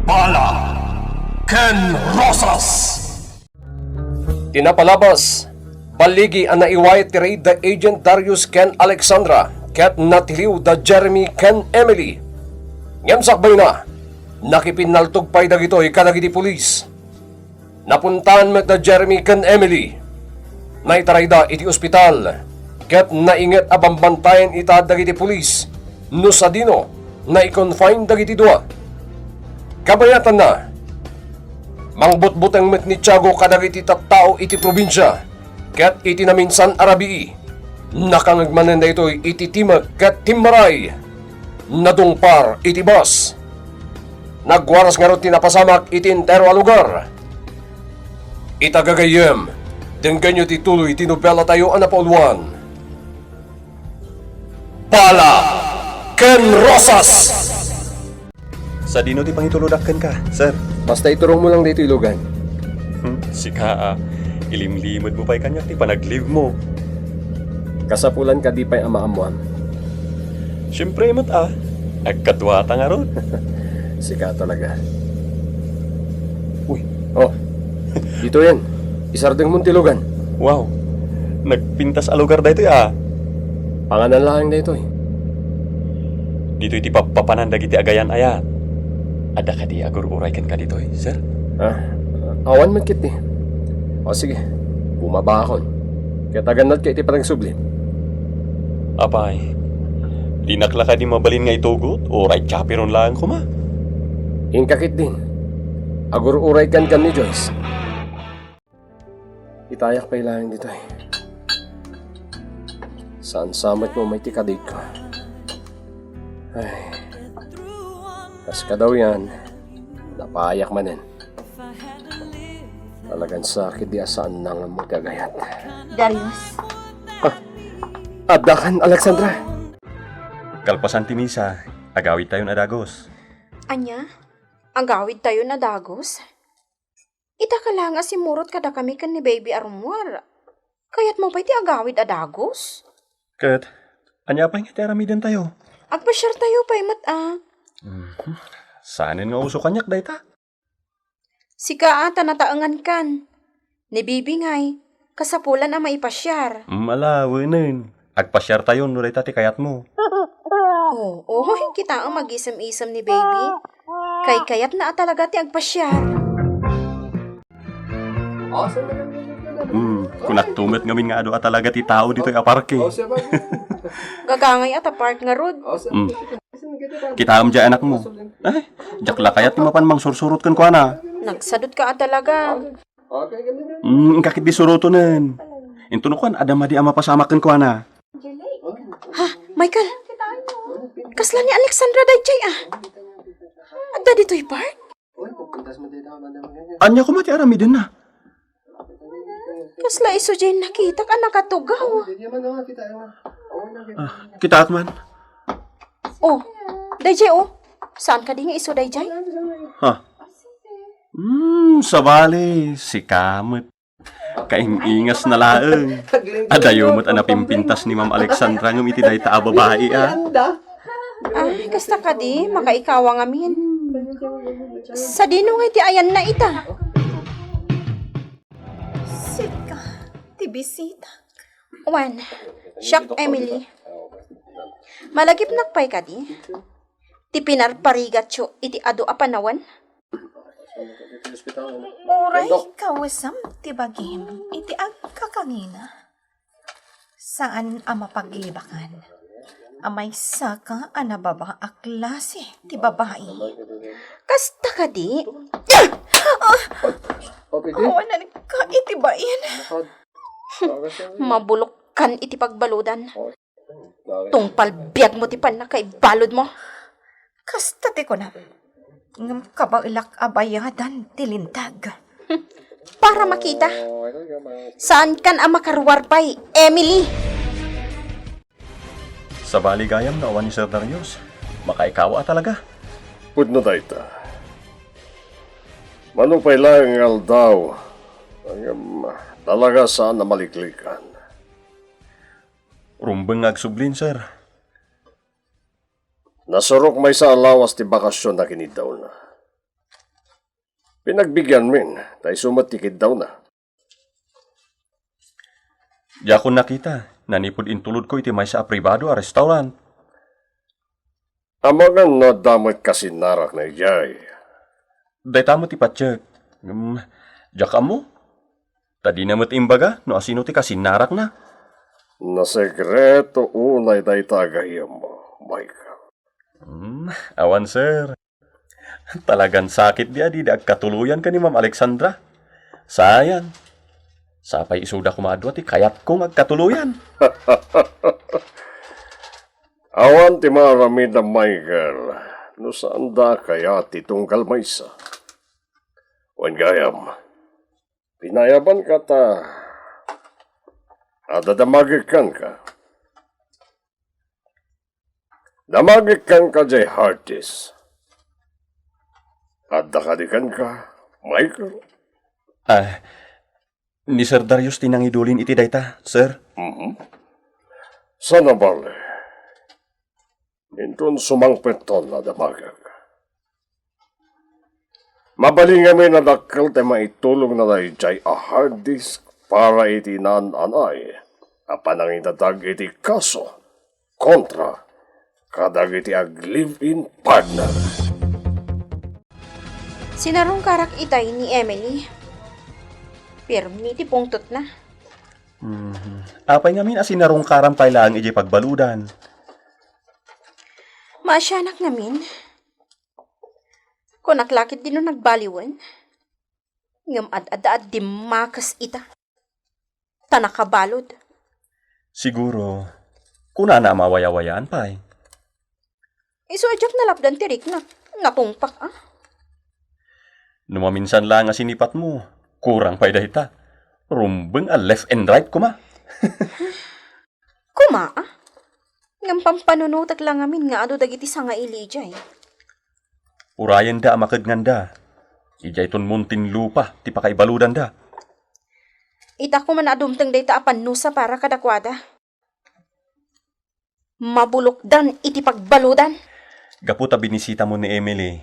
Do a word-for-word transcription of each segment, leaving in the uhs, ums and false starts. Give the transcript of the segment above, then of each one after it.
Bala ken Rosas. Ti napalabas, balligi a naiway ti raid da Agent Darius ken Alexandra ket natiliw da Jeremy ken Emily. Ngem sakbayna, nakipinnaltog pay dagitoy kadagiti pulis. Napuntaan met da Jeremy ken Emily. Naitarayda iti ospital ket nainget a bambantayan ita dagiti pulis no sadino nai-confine dagiti dua. Kabayatanna, mangbutbuteng met ni Tiago kadagiti tattao iti probinsia ket iti naminsan a rabii, nakangeg manen daytoy iti timek ket timmaray. Nadungpar iti bus. Nagwaras ngarud ti napasamak iti entero a lugar. Ita gagayyem, denggenyo ti tuloy ti nobelatayo a napauluan, Bala ken Rosas! Sadino ti pangitulodak kenka, sir? Basta iturongmo lang daytoy, Logan. Hmm, sika, ah. Ilimlimedmo pay kaniak ti panaglibmo. Kasapulan kadi pay a maammoam. Siempre met, ah. Agkaduata ngarud. Sika talaga. Uy. Oh. Ditoyen. Isardengmon ti Logan. Wow. Nagpintas a lugar daytoy, ah. Panganan laeng daytoy. Ditoy ti pappapanan dagiti agayan-ayat. Adda kadi agur-uray kenka ditoy, sir? Ah, awan met ketdi. O sige, bumabaakon. Ket agannadka iti panagsubli. Apay, dinak la kadi mabalin nga itugot, uray chaperon laeng koma. Inka ketdin. Agur-uray kenka ni Joyce. Itayak pay laeng ditoy. Saan sa met mo may ti kadikko. Ay. Kas kadawian, napayak manen. Talagan sakit di asaan nangammo ti agayat. Darius. Ah, adda kan, Alexandra. Kalpasan ti misa, agawid tayon a dagus. Ania? Agawid tayon a dagus? Ita ka laeng a simmurot kadakami ken ni baby a rummuar. Kayatmo pay ti agawid a dagus? Ket, ania pay nga ti aramidentayo? Agpasiartayo pay met a. Mhm. Saanen nga uso kaniak dayta? Sika a ta nataengankan. Ni baby ngay, kasapulan a maipasiar. Mala, wenen. Agpasiartayon no dayta ti kayatmo. Oo, oy, kitaem agisem-isem ni baby. Kaykayatna a talaga ti agpasiar. Hmm, kunakto met ngamin nga adu a talaga ti tao ditoy a parke. Gagangay a ta park ngarud. Hmm. Kitaem diay anakmo. Ay, diak la kayat ti mapan mangsursurot kenkuana. Nagsadutka a talaga. Hmm, inka ketdi surotonen. Intono kuan, adda madi a mapasamak kenkuana. Ha, Michael? Kasla ni Alexandra daydiay a? Adda ditoy park? Ania koma ti aramidenna? Kasla isu diay nakitak a nakatugaw. Ah, kitaak man. Oh, daydiay, oh. Saan kadi nga isu daydiay? Ha? Hmm, sabali, sika met. Kaing-ingas na laeng. Adayo met a napimpintas ni Ma'am Alexandra ngem iti dayta a babai, a. Ah, kasta kadi, makaikawa ngamin. Sadino nga iti ayanna ita? Sika, ti bisita. Wen, siak, Emily. Malagipnak pay kadi? Ti pinarparigatyo iti adu a panawen? Uray kawesam ti bagim iti agkakangina. Saan a mapagibakan a maysaka a nababa a klase ti babai. Kasta kadi? Awanan ka iti bain. Mabulokkan iti pagbaludan. Tungpal biagmo ti pannakaibaludmo. Kasta ti kunam. Ngem kabaelak a bayadan ti linteg. Para makita. Saankan a makaruar pay, Emily. Sabali gayam nga awan ni Sir Darius. Makaikawa a talaga. Pudno dayta. Mano pay laeng nga aldaw, ngem talaga saan a maliklikan. Rumbeng nga agsublin, sir. Nasurok maysa a lawas ti bakasionna ken iddawna. Pinagbigianmin, ta isu met ti kiddawna. Diakon nakita, nanipud intulodko iti maysa a pribado a restaurant. Amangan no adda met kasinnarakna idiay. Dayta met ti patiek. Ngem, diak ammo. Ta dina met imbaga no asino ti kasinnarakna. Nasekreto unay dayta a gayyemmo, Michael. Hmm, awan, sir. Talagan sakit di a dida agkatuloyan ken ni Ma'am Alexandra. Sayang. Sapay isuda koma a dua ti kayatko nga agkatuloyan. Awan ti maaramidna, Michael, no saanda a kayat ti tunggal maysa. Wen gayam, pinayabanka ta adda damagek kenka. Damagek kenka diay hard disk. Adda kadi kenka, Michael? Ah, ni Sir Darius ti nangidulin iti dayta, sir. Mhm. Saan a bale? Inton sumangpeton a damagek. Mabalin ngamin a dakkel ti maitulongna daydiay a hard disk para iti naan-anay a panangidadag iti kaso kontra kadagiti ag-live-in partner. Sinarungkarak itay ni Emily. Pirmi ti pungtotna. Mhm. Apay ngamin a sinarungkaram pay laeng idiay pagbaludan? Maasianak ngamin. Kunak la ketdi no nagbaliwen. Ngem ad-adda a dimmakes ita. Ta nakabalud. Siguro, kunana a mawayawayaan pay. Isu a diak nalapdan ti riknak, napungpak, a? No maminsan la nga sinipatmo, kurang pay dayta. Rumbeng a left and right koma. Koma, a? Ngem pampanunotek la ngamin nga adu dagiti sangaili idiay. Urayenda a makednganda. Idiayton Muntinlupa ti pakaibaludanda. Ita koma a dumteng dayta a pannusa para kadakuada. Mabulokdan iti pagbaludan. Gapu ta binisitamon ni Emily,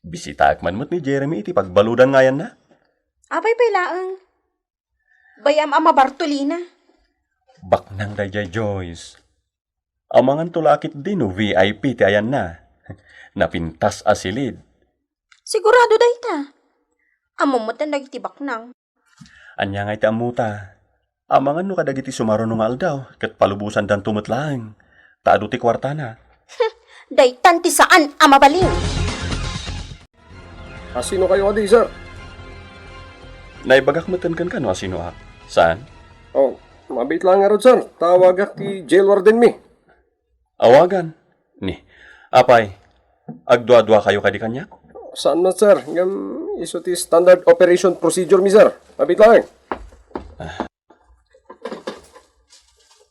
bisitaek man met ni Jeremy iti pagbaludan nga ayanna. Apay pay laeng? Bay-am a mabartolina. Baknang daydiay, Joyce. Amanganto la ketdi no V I P ti ayanna. Napintas a silid. Sigurado dayta. Ammom met dagiti baknang. Ania ngay ti ammota? Amangan no kadagiti sumaruno nga aldaw, ket palubosandanto met laeng, ta adu ti kuartana. Daytan ti saan a mabalin. Asino kayo adi, sir? Naibagak met kenka no asinoak. Saan? Oh, mabiit lang ngarud, sir. Ta awagak ti jail warden mi. Awagan. Ni, apay, agdua-dua kayo kadi kaniak? Saan man, sir. Ngem isu ti standard operation procedure mi, sir. Mabiit lang.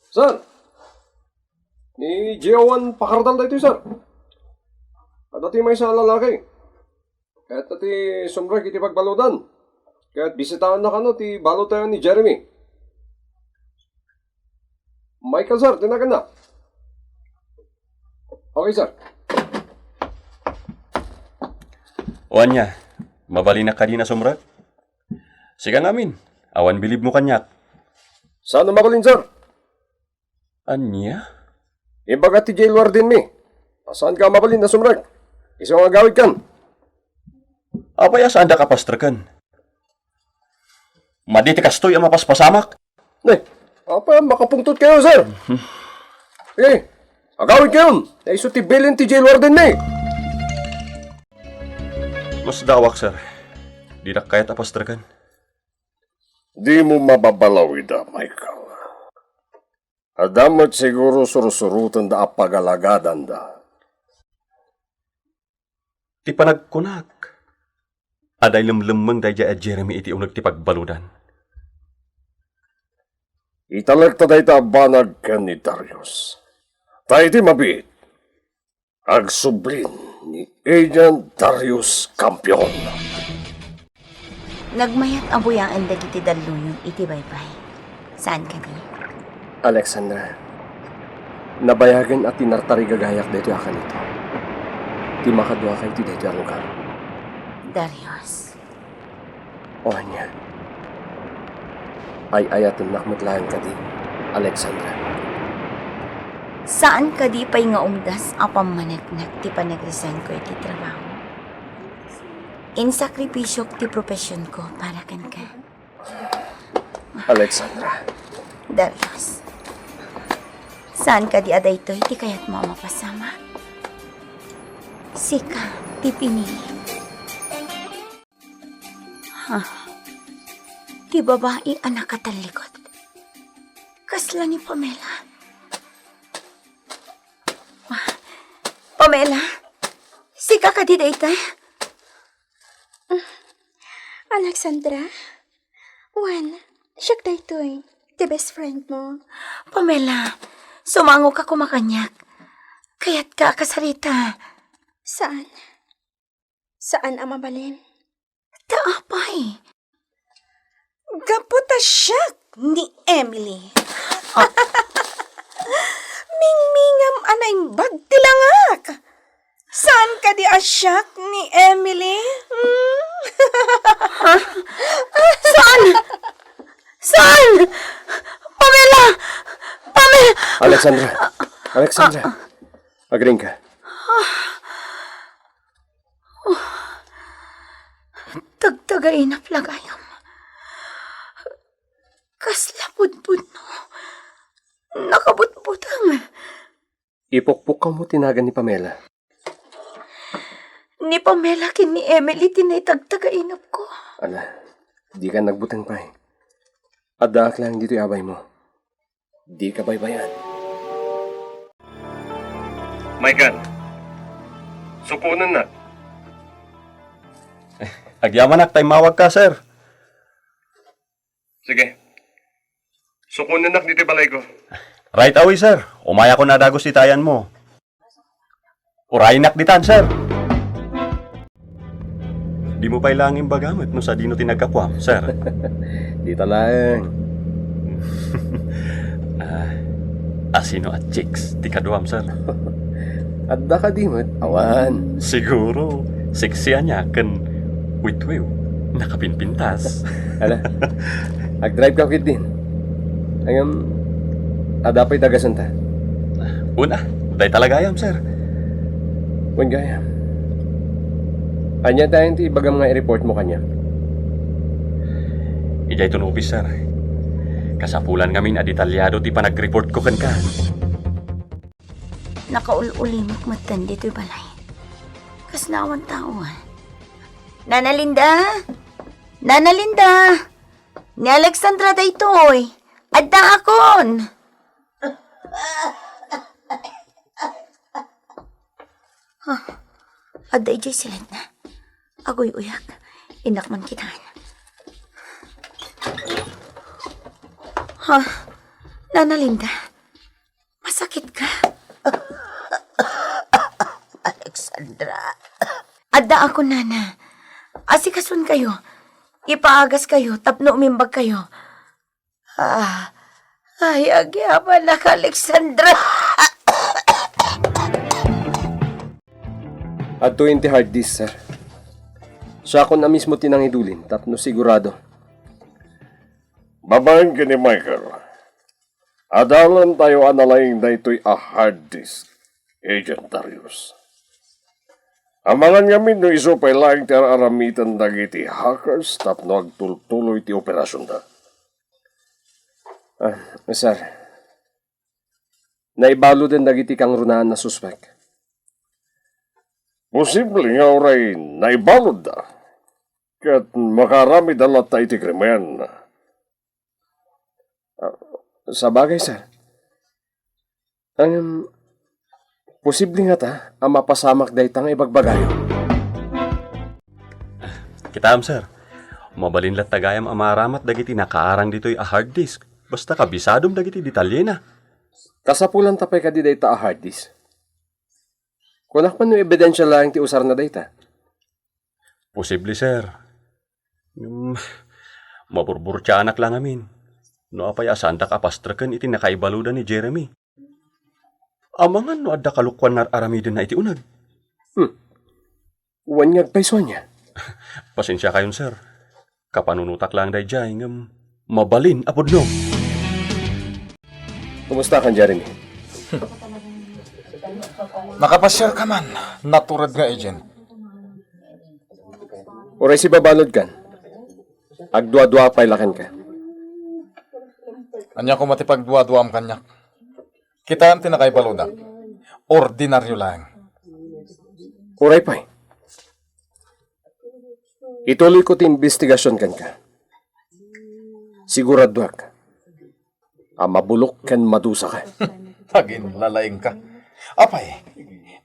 Sir, ni Gio Juan Pakardal daytoy, sir. Adda ti maysa a lalaki. Kayatna ti sumrek iti pagbaludan. Ket bisitaenna kano ti balutayan ni Jeremy. Michael, sir, ti naganna. Okay, sir. O ania, mabalinak kadi a sumrek? Sika ngamin, awan bilibmo kaniak. Saan a mabalin, sir? Ania? Ibaga ti jail warden mi. Saanka a mabalin a sumrek? Isu nga agawidkan. Apay a saandak a pastreken? Madi ti kastoy a mapaspasamak. Ne, apay a makapungtot kayo, sir? Mhm. Eh, agawid kayon. Ta isu ti bilin ti jail warden mi. Masdawak, sir. Dinak kayat a pastreken. Dimo mababalawida, Michael. Adda met siguro sursurotenda a pagalagadanda. Ti panagkunak, adda lemlemmeng daydiay a Jeremy iti uneg ti pagbaludan. Italekta dayta a banag ken ni Darius. Ta iti mabiit, agsublin ni Agent Darius Campion. Nagmayat a buyaen dagiti dalluyon iti baybay. Saan kadi? Alexandra, nabayagen a tinartarigagayak daytoy a kanito. Ti makaduakayo iti daytoy a lugar. Darius, O ania, ay-ayatennak met laeng kadi, Alexandra. Saan kadi pay nga umdas a pammaneknek ti panag-resignko iti trabaho? Insakripisiok ti professionko para kenka. Alexandra. Darius, saan kadi a daytoy ti kayatmo a mapasamak? Sika ti pinili. Ha? Ti babai a nakatallikod. Kasla ni Pamela. Pamela, sika kadi dayta? Alexandra? Wen, siak daytoy, ti best friend mo. Pamela, sumangoka koma kaniak. Kayatka a kasarita. Saan? Saan a mabalin? Ta apay? Gapu ta siak ni Emily. Ah. Mingmingam a naimbag ti langak. Saan kadi a siak ni Emily? Hmm? Ha? Saan? Saan? Pamela! Pamela! Alexandra! Alexandra! Agriingka. Tagtagainap la gayam. Kasla pudpudno. Nakabutbutang. Ipukpukawmo ti nagan ni Pamela. Ni Pamela ken ni Emily ti naitagtagainapko. Ala, dika nagbuteng pay. Addaak laeng ditoy abaymo. Dika baybay-an. Michael, sukonennak. Agyamanak ta immawagka, sir. Sige. Sukonennak ditoy balayko. Right away, sir. Umayakon a dagus iti ayanmo. Uraynak ditan, sir. Dimo pay laeng imbaga met no sadino ti naggapuam, sir. Dita laeng. Ah, asino a chicks ti kaduam, sir? Adda kadi met? Awan. Siguro, sexy ania ken witwiw. Nakapinpintas. Ala, agdrive ka ketdin. Ngem, adda pay dagasenta? Una, dayta la gayam, sir. Wen gayam. Ania dayen ti ibagam nga i-report mo kaniak? Idiay ton office, sir. Kasapulan ngamin a detalyado ti panag-report ko kenka. Nakaul-ulimok metten ditoy balay. Kasla awan tao, ah. Nana Linda? Nana Linda! Ni Alexandra daytoy. Addaakon. Ha? Adda idiay siled na. Aguy-uyak. Innak man kitaen. Ha? Nana Linda? Masakit ka? Alexandra. Addaakon, nana. Asikasuenkayo. Ipaagaskayo tapno umimbagkayo. Ah, ay, agyamanak, Alexandra. Adtoyen ti hard disk, sir. Siakon a mismo ti nangidulin tapno sigurado. Babaen ken ni Michael, adalantayo a nalaing daytoy a hard disk, Agent Darius. Amangan ngamin no isu pay laeng ti ar-aramiden dagiti hackers tapno agtultuloy ti operasionda. Ah, sir, naibaludan dagiti kangrunaan a suspek. Posible nga uray naibaludda ket makaaramidda latta iti krimen. Ah, sabagay, sir. Ngem, posible ngata a mapasamak dayta nga ibagbagayo? Kitaem, sir. Mabalin latta gayam a maaramat dagiti nakaarang ditoy a hard disk, basta kabisadom dagiti detalyena. Kasapulanta pay kadi dayta a hard disk? Kunak man no ebidensia laeng ti usarna dayta. Posible, sir. Hmm, maburburtiaanak la ngamin. No apay a saandak a pastreken iti nakaibaludan ni Jeremy. Amangan no adda kalokoan nga ar-aramidenna iti uneg. Hmm. Wen nga agpayso ania? Pasensiakayon, sir. Kapanunotak laeng daydiay ngem mabalin a pudno. Kumusta kan, Jeremy? Nakapasiar ka man, natured nga agent. Uray sibabalud kan. Agduadua pay la kenka. Ania koma ti pagduaduam kaniak? Kitaem ti nakaibaludak. Ordinario laeng. Uray pay. Ituloyko ti imbestigasion kenka. Siguraduak a mabulok ken madusaka. Aginlalaingka. Apay,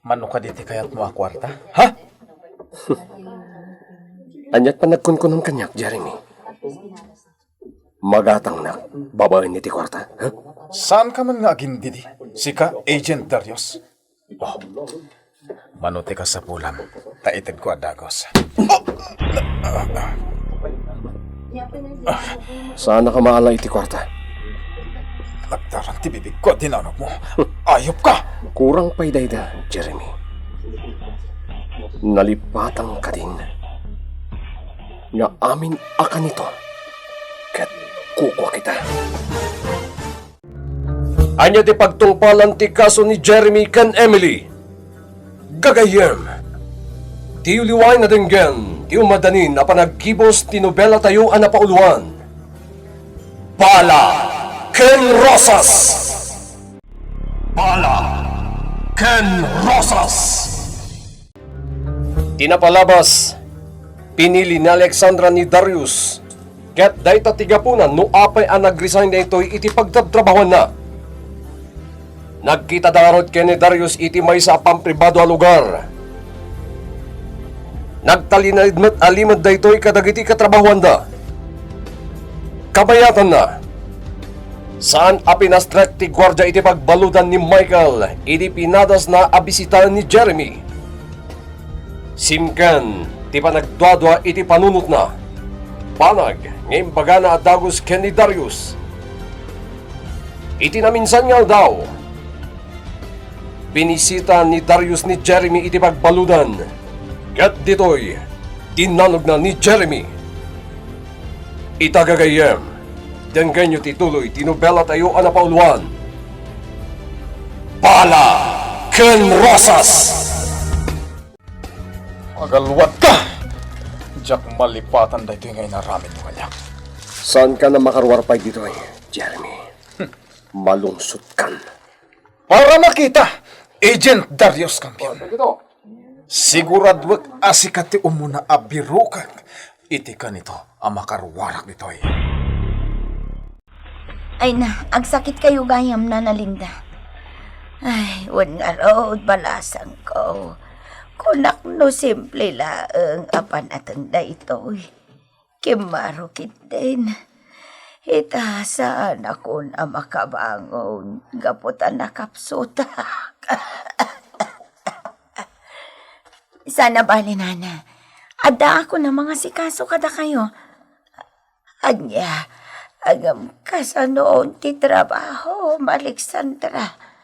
mano kadi ti kayatmo a kuarta? Ha? Aniat panagkunkunam kaniak, Jeremy? Magatangnak babaen iti kuarta, ha? Saanka man nga agindidi, sika, Agent Darius? Oh, mano ti kasapulam, ta itedko a dagus. Saanka maala iti kuarta. Nagtaran ti bibigko a dinanogmo. Ayupka! Kurang pay dayta, Jeremy. Nalipatang kadin nga amin a kanito ket kukua kita. Ania ti pagtungpalan ti kaso ni Jeremy ken Emily? Gagayyem, diyo liwaen a denggen ti umadanin a panaggibus ti nobelatayo a napauluan, Bala ken Rosas! Bala ken Rosas! Ti napalabas, pinili ni Alexandra ni Darius, ket dayta ti gapuna no apay a nag-resign daytoy iti pagtatrabahoanna. Nagkitada ngarud ken ni Darius iti maysa a pampribado a lugar. Nagtalinaed met a limed daytoy kadagiti katrabahoanda. Kabayatanna, saan a pinastrek ti guardia iti pagbaludan ni Michael idi pinadasna a bisitaen ni Jeremy. Simken ti panagduadua iti panunotna. Banag nga imbagana a dagus ken ni Darius. Iti naminsan nga aldaw, binisita ni Darius ni Jeremy iti pagbaludan, ket ditoy, dinanogna ni Jeremy. Ita gagayyem, denggenyo ti tuloy ti nobelatayo a napauluan, Bala ken Rosas! Agaluat ka! Diak malipatan daytoy nga inaramidmo kaniak. Saanka a makaruar pay ditoy, Jeremy. Malungsotkan. Para makita, Agent Darius Campion. Siguraduek a sika ti umuna a birukek iti kanito a makaruarak ditoy. Ay na, agsakit kayo gayam, Nana Linda. Ay, wen ngarud, balasangko. Kunak no simple laeng a panateng daytoy. Kimmaro ketdin. Ita, saanakon a makabangon gapu ta nakapsutak. Sana bali, Nana. Addaakon a mangasikaso kadakayo. Ania, ngem kasano ti trabahom, Alexandra?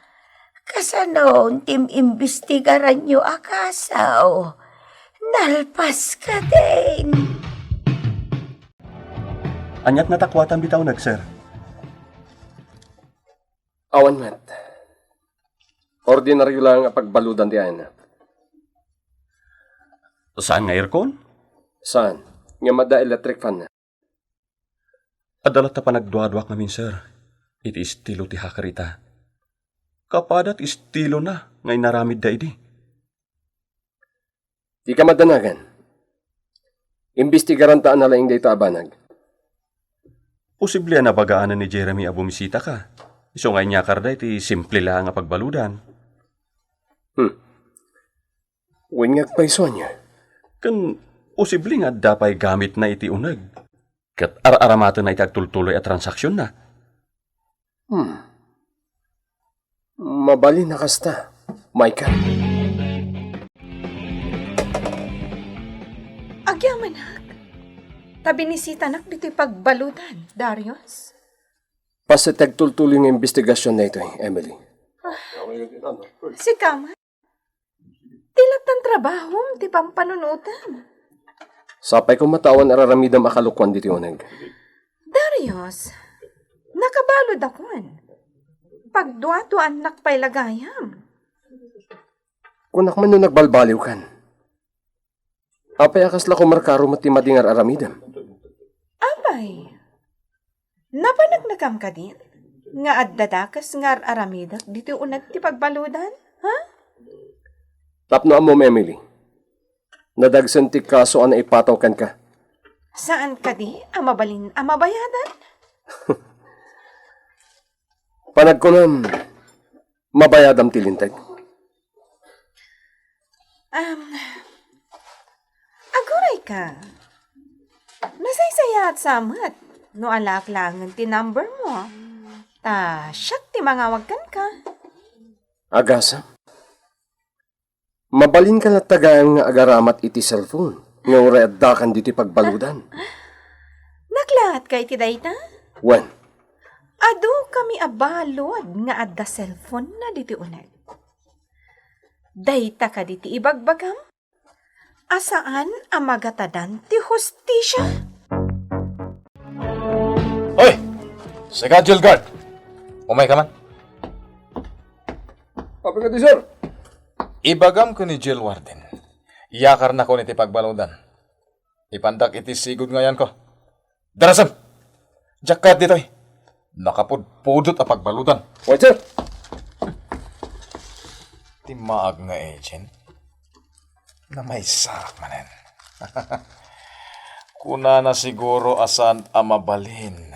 Kasano ti imbestigaranyo a kaso? Nalpas ka din. Aniat natakuatan bitaw, sir. Awan met. Ordinaryo lang a pagbaludan ti ayana. Saan nga aircon? Saan? Nga adda electric fan na. Adda latta panagduaduak ngamin, sir. Iti estilo ti hacker ita. Kapada ti estilona nga inaramidda idi. Di ka madanagan. Imbestigaranta a nalaing dayta a banag. Posible a nabagaanan ni Jeremy a bumisitaka. Isu nga inyakar da iti simple laeng a pagbaludan. Hmm. Wen nga agpayso ania? Ken posible nga adda pay gamitna iti uneg. Ket ar-aramatenna iti agtultuloy a transaksionna. Hmm. Mabalin a kasta, Michael. Agyamanak. Ta binisitanak ditoy pagbaludan, Darius. Paset ti agtultuloy nga imbestigasion daytoy, Emily. Sika man. Ti lattan trabahom ti pampanunotam. Sapay koma ta awan ar-aramidem a kalukoan ditoy uneg. Darius, nakabaludakon. Pagduaduaannak pay la gayam. Kunak man no nagbalbaliwkan. Apay a kasla kumarkaro met ti madi nga ar-aramidem? Apay, napaneknekam kadin nga adda dakes nga ar-aramidek ditoy uneg ti pagbaludan, ha? Tapno ammom, Emily, nadagsen ti kaso a naipataw kenka. Saan kadi a mabalin a mabayadan? Panagkunam, mabayadam ti linteg? Um, aguray ka. Nasaysayaat sa met no alaak laengen ti number mo. Ta siak ti mangawag kenka. Agasem. Mabalinka latta gayam nga agaramat iti cellphone nga uray addakan ditoy pagbaludan. Naklaat ka iti dayta? Wen. Adu kami a balud nga adda cellphone na ditoy uneg. Dayta kadi ti ibagbagam? A saan a magatadan ti hustisia? Hoy! Sika, jail guard! Umay ka man. Apay kadi, sir? Ibagam ken ni jail warden. Iyakarnakon iti pagbaludan. Ipandak iti sigud nga ayanko. Darasem! Diak kayat ditoy. Nakapudpudot a pagbaludan. Wen, sir. Ti maag nga agent, namaysaak manen. Kunana siguro a saan a mabalin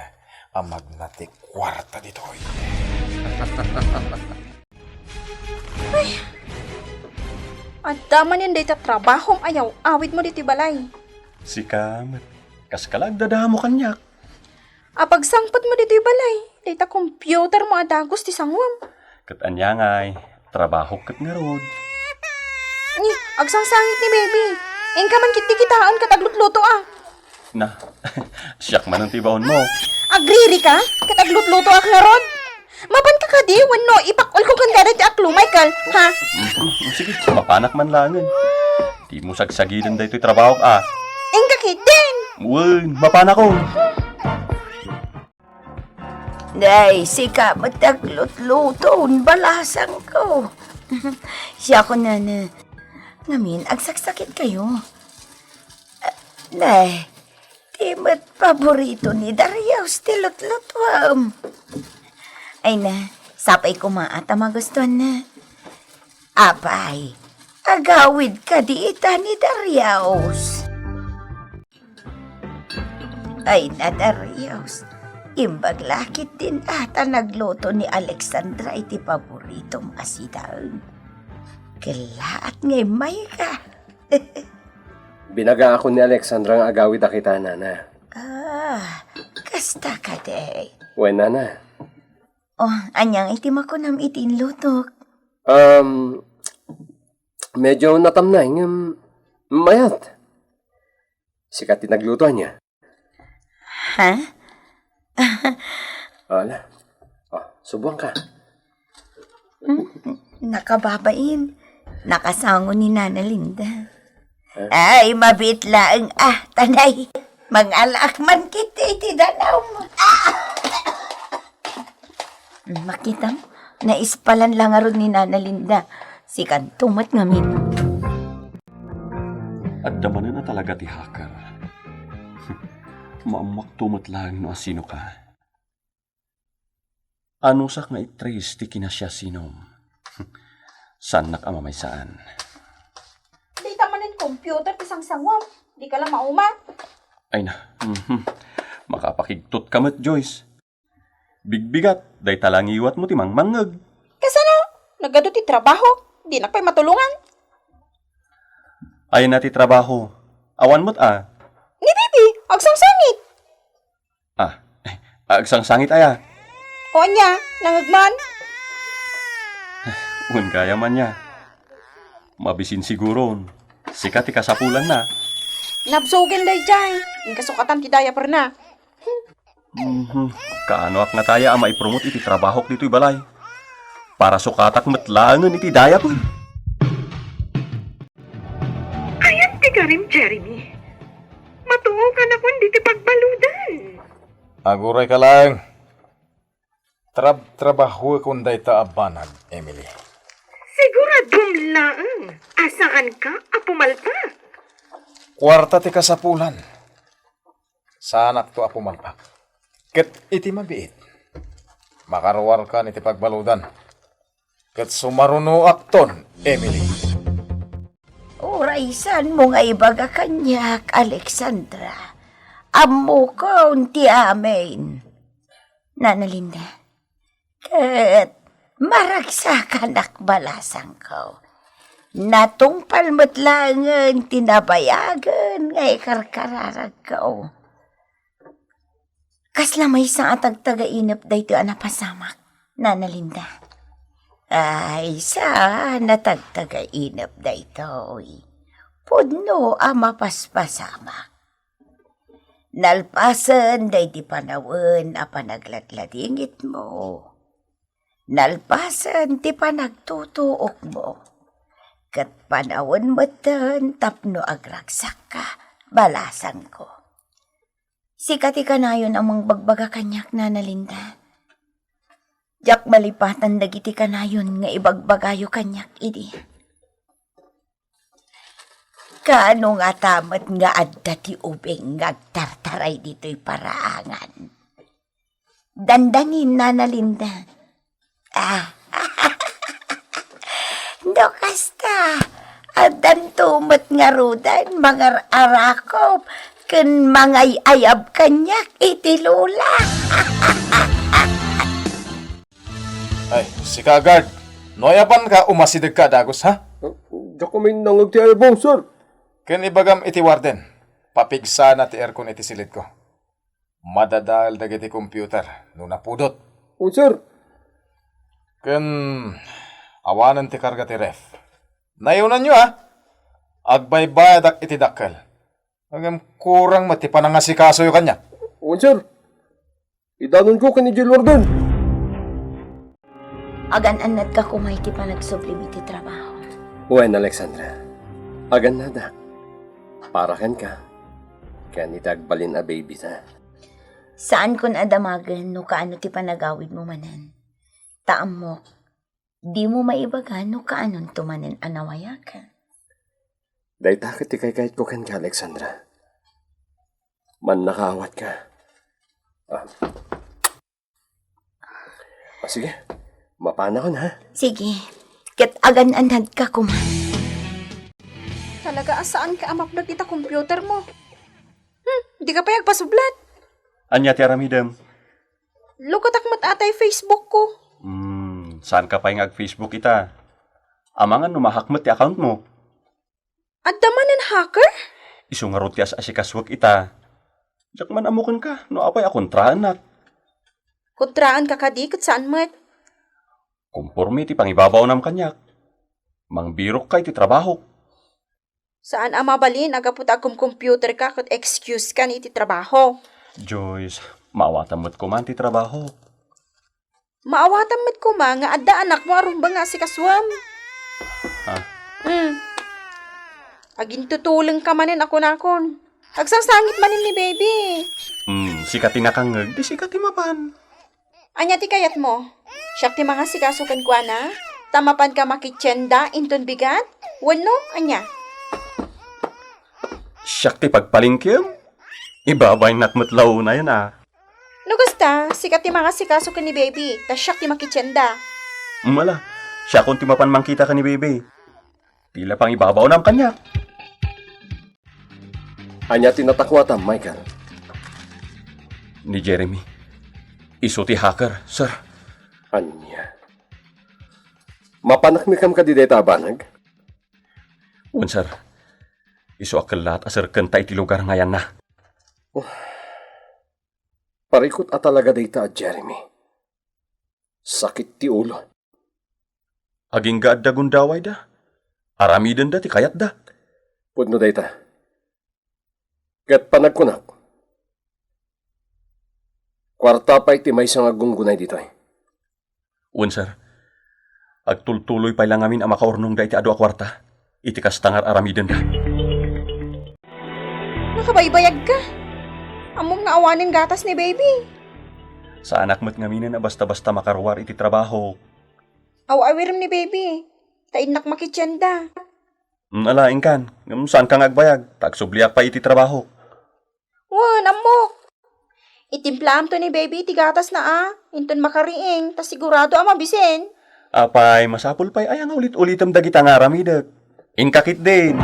a magna ti kuarta ditoy. Ay! Adda manen dayta trabahom a yaw-awidmo ditoy balay. Sika met, kaskala agdadamo kaniak. Apagsangpetmo ditoy balay, dayta computermo a dagus ti sanguem. Ket ania ngay, trabahok ket ngarud. Ni, agsangsangit ni baby. Inka man ketdi kitaen ket aglutlutoak. Na, siak manen ti ibaonmo. Agriri ka? Ket aglutlutoak ngarud? Mapanka kadi wenno ipak-olko kenka daytoy aklo, Michael, ha? Mm, mm, sige, mapanak man laengen. Dimo sagsagiden daytoy trabahok, a. Inka ketdin. Wen, mapanakon. Nay, sika met ti aglutluto, balasangko. Siakon, nana. Ngamin, agsaksakitkayo. Ah, nay, ti met paborito ni Darius ti lutlutuam. Ay na, sapay koma a ta magustuanna. Apay, agawid kadi ita ni Darius? Ay na, Darius, imbag la ketdin a ta nagluto ni Alexandra iti paboritom a sidaen. Kellaat nga immayka. Binagaakon ni Alexandra nga agawid a kita, nana. Ah, kasta kadi. Wen, nana. Oh, ania ngay ti makunam iti inlutok? Um, medyo natamnay, ngem mayat. Sika ti nagluto, ania? Ha? Ala. Oh, subuanka. Hmm? Nakababain. Nakasango ni Nana Linda. Ay, mabiit laeng, a, tanay. Mangalaak man ketdi iti danum. Makitam, naispalan la ngarud ni Nana Linda. Sikanto met ngamin. Adda manen a talaga ti hacker. Maammoakto met laeng no asinoka. Anusak nga itris ti kinasiasinom. Saannak a mamaysaan. Dayta manen computer ti sangsanguam. Dika la mauma. Ay na. Mhm. Makapakigtot ka met, Joyce. Bigbigat, dayta la ngiwatmo ti mangmangngeg. Kasano? Nagadu ti trabaho. Dinak pay matulongan. Ay na ti trabaho. Awan met a. Ni Bibi, agsangsangit. Ah, agsangsangit aya. O ania, nangngeg man? Wen gayam ania. Mabisin siguron. Sika ti kasapulanna. Nabsugen daydiay. Inka sukatan ti diaperna. Mhm. Kaanoak ngarud aya a maipromote iti trabahok ditoy balay? Para sukatak met laengen iti diaper. Ayan ti garim, Jeremy. Atuo kanakon ditoy pagbaludan. Aguray ka laeng. Trab-trabahuekon dayta a banag, Emily. Siguradom laeng a saanka a pumalpak. Kuarta ti kasapulan. Saanakto a pumalpak. Ket iti mabiit, makaruarkan iti pagbaludan. Ket sumarunoakton, Emily. Uray saanmo nga ibaga kaniak, Alexandra. Ammokon ti amin. Nana Linda, ket maragsakanak balasangko. Natungpal met laengen ti nabayagen nga ikarkararagko. Kasla maysa a tagtagainep daytoy a napasamak, Nana Linda. Ay, saan a tagtagainep daytoy. Pudno a mapaspasamak. Nalpasen daydi panawen a panagladladingitmo. Nalpasen ti panagtutuokmo. Ket panawen metten tapno agragsakka, balasangko. Sika ti kanayon a mangbagbaga kaniak, Nana Linda. Diak malipatan dagiti kanayon nga ibagbagayo kaniak idi. Kaano ngata met nga adda ti ubing nga agtartaray ditoy paraangan? Dandanin, Nana Linda. Ah. No kasta, addanto met ngaruden mangar-arakop ken mangay-ayab kaniak iti lola. Ay, sika, guard. No ay-apanka, umasidegka a dagus, ha? Diak kami nangag ti ayabong, sir. Ken ibagam iti warden, papigsana ti aircon iti silidko. Madadael dagiti computer no napudot. Wen, sir. Ken awanen ti karga ti ref. Nayonanyo, a. Agbaybayadak iti dakkel. Ngem kurang met ti panangasikasoyo kaniak. Wen, sir. Idanonko ken idiay lorden. Agan-annadka koma iti panagsublim iti trabaho. Wen, Alexandra. Agannadak. Para kenka. Ken iti agbalin a baby ta. Saankon a damagen no kaano ti panagawidmo manen. Ta ammok, dimo maibaga no kaanonto manen a nawayaken. Dayta ket ti kaykayatko kenka, Alexandra. Mannakaawatka. Ah. Ah, sige. Mapanakon, ha? Sige. Ket agan-annadka koma. Talaga a saanka a mapnek ita computer mo. Hmm, dika pay agpasublat. Ania ti aramidem? Lukatak met ata ti Facebook ko. Hmm, saanka pay nga ag-Facebook ita? Amangan no ma-hack met ti account mo. Adda manen hacker? Isu ngarud ti as-asikasuek ita. Diak man ammo kenka no apay a kontraennak. Kontraenka kadi ket saan met. Komporme ti pangibabaonam kaniak. Mangbirokka iti trabahok. Saan a mabalin a gapu ta agkomkomputerka ket excuse ka iti trabaho. Joyce, maawatam met koma ti trabaho. Maawatam met koma nga adda anakmo a rumbeng nga asikasuem. Ha? Hmm. Agintutulengka manen a kunakon. Agsangsangit manen ni baby. Hmm, sika ti nakangngeg, di sika ti mapan. Ania ti kayatmo? Siak ti mangasikaso kenkuana? Ta mapanka makitienda inton bigat? Wenno, ania? Siak ti pagpalengkem? Ibabainnak met la unayen, a. No kasta, sika ti mangasikaso ken ni baby, ta siak ti makitienda. Mala, siakon ti mapan mangkita ken ni baby. Ti la pangibabaonam kaniak. Ania ti natakuatam, Michael? Ni Jeremy. Isu ti hacker, sir. Ania? Mapanak met kadi dayta a banag? Wen, sir. Isu a kellaat a serkenta iti lugar nga ayanna. Parikut a talaga dayta a Jeremy. Sakit ti ulo. Agingga adda gundawayda. Aramidenda ti kayatda. Pudno dayta. Ket panagkunak, kuarta pay ti maysa nga aggunggunay ditoy. Wen, sir. Agtultuloy pay la ngamin a makaurnongda iti adu a kuarta iti kasta nga ar-aramidenda. No Kabaybayagka. Ammom nga awanen gatas ni baby. Saanak met ngaminen a basta-basta makaruar iti trabaho. Aw-awirem ni baby. Ta innak makitienda. Mm, ala, inkan. Ngem saanka nga agbayag, ta agsubliak pay iti trabaho. Wen, ammok. Itimplaamto ni baby iti gatasna a, inton makariing, ta sigurado a mabisen. Apay, masapul pay aya nga ulit-ulitem dagita nga aramidek. Inka ketdin.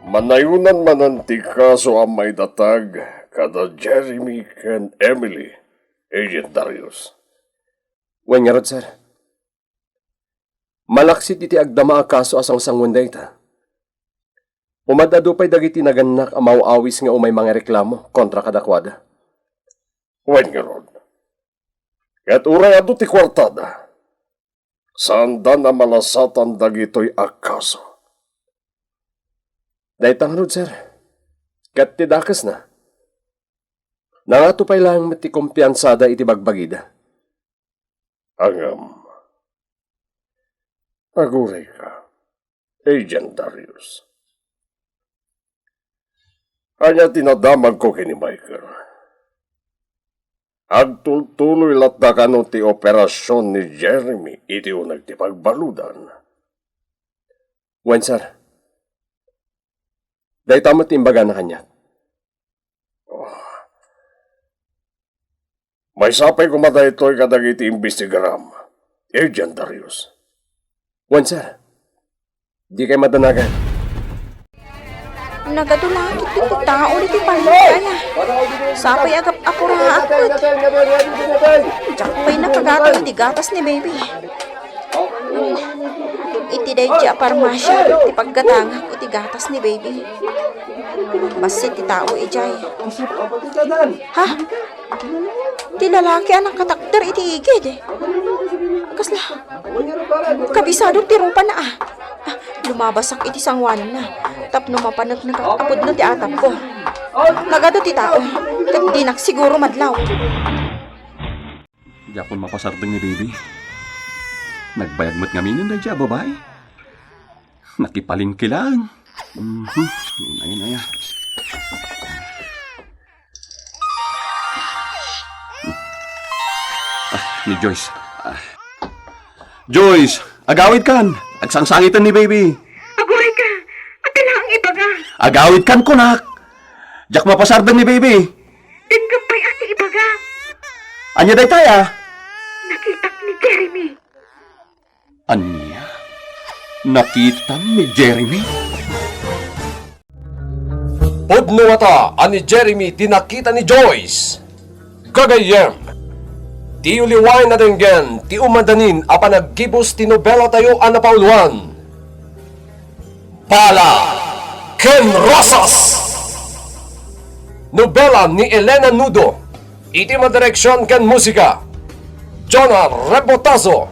Manayonan manen ti kaso a maidatag kada Jeremy ken Emily, Agent Darius. Wen ngarud, sir. Malaksid iti agdama a kaso a sangsangoen dayta, umad-adu pay dagiti nagannak a maw-awis nga umay mangireklamo kontra kadakuada. Wen ngarud, ket uray adu ti kuartada, saanda a malasatan dagitoy a kaso. Dayta ngarud, sir, ket ti dakesna, nangato pay laeng met ti kumpiansada iti bagbagida. Ngem, agurayka, Agent Darius. Ania ti nadamagko ken ni Michael? Agtultuloy latta kano ti operasion ni Jeremy iti uneg ti pagbaludan? Wen, sir. Dayta met ti imbagana kaniak. Oh. Maysa pay koma daytoy kadagiti imbestigaram, Agent Darius. Wen, sir. Dikay madanagan. Nagadu la ketdi ti tao iti pamiliana. Sapay agap-apuraak met. Diak pay nakagatang iti gatas ni baby. Iti daydi a parmasia ti paggatangak iti gatas ni baby. Bassit ti tao idiay. Ha? Ti lalaki a nakatakder iti igid. Kasla, kabisado ti rupana a. Ah, lumabasak iti sanguanna tapno mapaneknek a pudno ti atapko. Nagadu ti tao, ket dinak siguro madlaw. Diakon mapasardeng ni baby. Nagbayag met ngaminen daydi a babai. Nakipalengke laeng. Mhm. Inay, inay, ah. Ah, ni Joyce. Ah. Joyce, agawidkan. Agsangsangiten ni baby. Agurayka, ati laeng ibaga. Agawidkan kunak. Diak mapasardeng ni baby. Denggem pay ati ibaga. Ania daytay a? Nakitak ni Jeremy. Ania? Nakitam ni Jeremy? Pudno ngata a ni Jeremy ti nakita ni Joyce. Gagayyem, diyo liwaen a denggen ti umadanin a panagkibus ti nobelatayo a napauluan. Bala ken Rosas! Nobela ni Elena Nudo, iti madireksion ken musika, Jonah Rebotazo.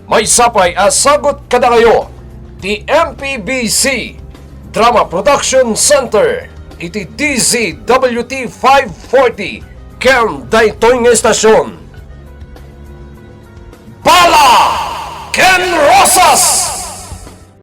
Maysa pay a sagut kadakayo ti M P B C Drama Production Center iti D Z W T five forty ken daytoy nga estasion. Bala ken Rosas!